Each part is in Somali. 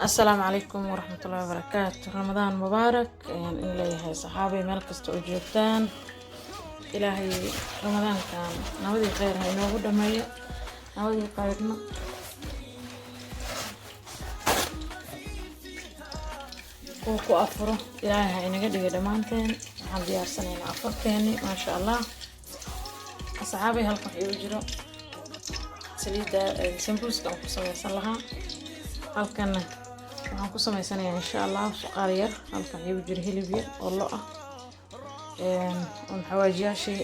Asalaamu calaykum waraxmatullahi wabarakaatu. Ramadaan mubaarak ayaan in leeyahay, saxaabay, meel kasta oo joogtaan. Ilaahay ramadaankan nabadii kheyr ha inoogu dhameeyo, nabadii kheyrna kuwa ku afuro Ilaahay ha inaga dhigay dhammaanteen. Waxaan diyaarsanaynaa afarkeeni, maasha Allah. Asxaabay, halkan waxa iigu jiro saliidda sambuuska aan ku sameysan lahaa. Halkanna waxaan ku sameysanayaa, insha Allah, suqaar yar. Halkan waxaa iigu jiro hilib yar oo lo ah oon xawaajiyaashii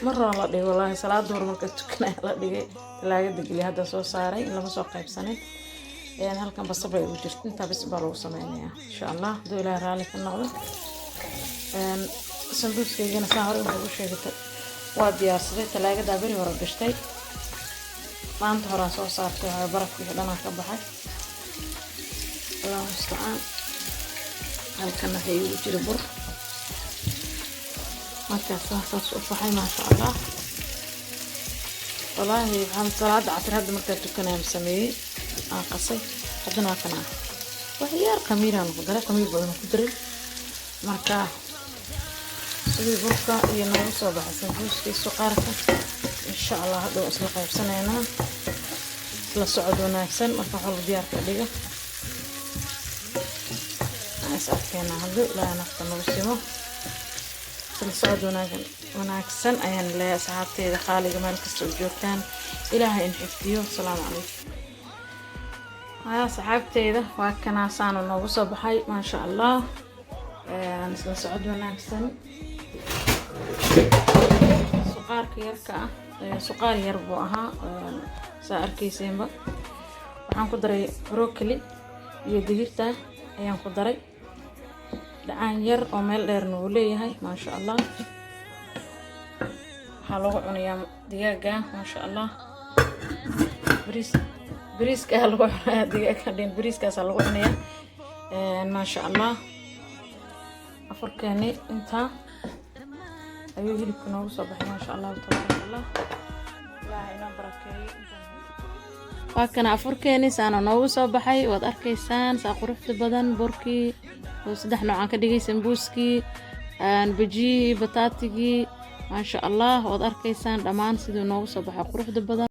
mar hore la dhigay. Wallaahi, salaada hore marka tukanaya la dhigay, talaagada geliya, hadda soo saaray, lama soo qaybsanin. Halkan basal bay igu jirta, intaa bas baa lagu sameynayaa, insha Allah, hadduu Ilaahay raalli ka noqdo. Sambuuskaygana saa hore wuxuu u sheegay, waa diyaarsaday, talaagadaa beri hore gashtay, maanta horaan soo saartay. Waxaa barafka wixii dhanaa ka baxay, Allahu mustacaan. Halkan waxaa iigu jira bur, markaas saas u baxay, maasha Allah. Wallaahi, waxaan salaada casir hadda markaa tukanayaan sameeyey, aan qasay. Haddana waa kana, wax yar khamiiraan ku daray, khamiir badan ku daray. Marka sidii burka iyo noogu soo baxay sambuuskii suqaarka, insha Allah, hadhow isla qaybsanaynaa. Isla socod wanaagsan. Marka waxaa diyaarka dhiga, aan is arkeenaa hadduu Ilaahay nafta nagu simo. Isla socod wanaagsan ayaan leeyahay, asxaabteeda qaaliga, meel kasta oo joogtaan. Ilaahay in xifdiyo. Asalaamu calaykum. Haya, asxaabteeda, waa kanaasaana noogu soo baxay, maasha Allah. Isla socod wanaagsan. Suqaarka yarka ah, suqaar yar buu ahaa, saa arkayseenba. Waxaan ku daray broccoli iyo digirta ayaan ku daray, dhacaan yar oo meel dheerna uu leeyahay, maasha Allah. Waxaa loogu cunayaa digaaga, maasha Allah. Bariis, bariiskaa lagu cunayaa digaaga dhin, bariiskaasaa lagu cunayaa, maasha Allah. Afarkeeni intaa ayuu hilibka noogu soo baxay, maasha Allah, tabaaraka Allah. Ilaahay inoo barakeeyo. Waa kana afurkeeni, saana noogu soo baxay, waad arkaysaan saa quruxda badan. Burkii oo saddex noocaan ka dhigay, sambuuskii, bajiyihii, bataatigii, maasha Allah. Waad arkaysaan dhammaan siduu noogu soo baxay quruxda badan.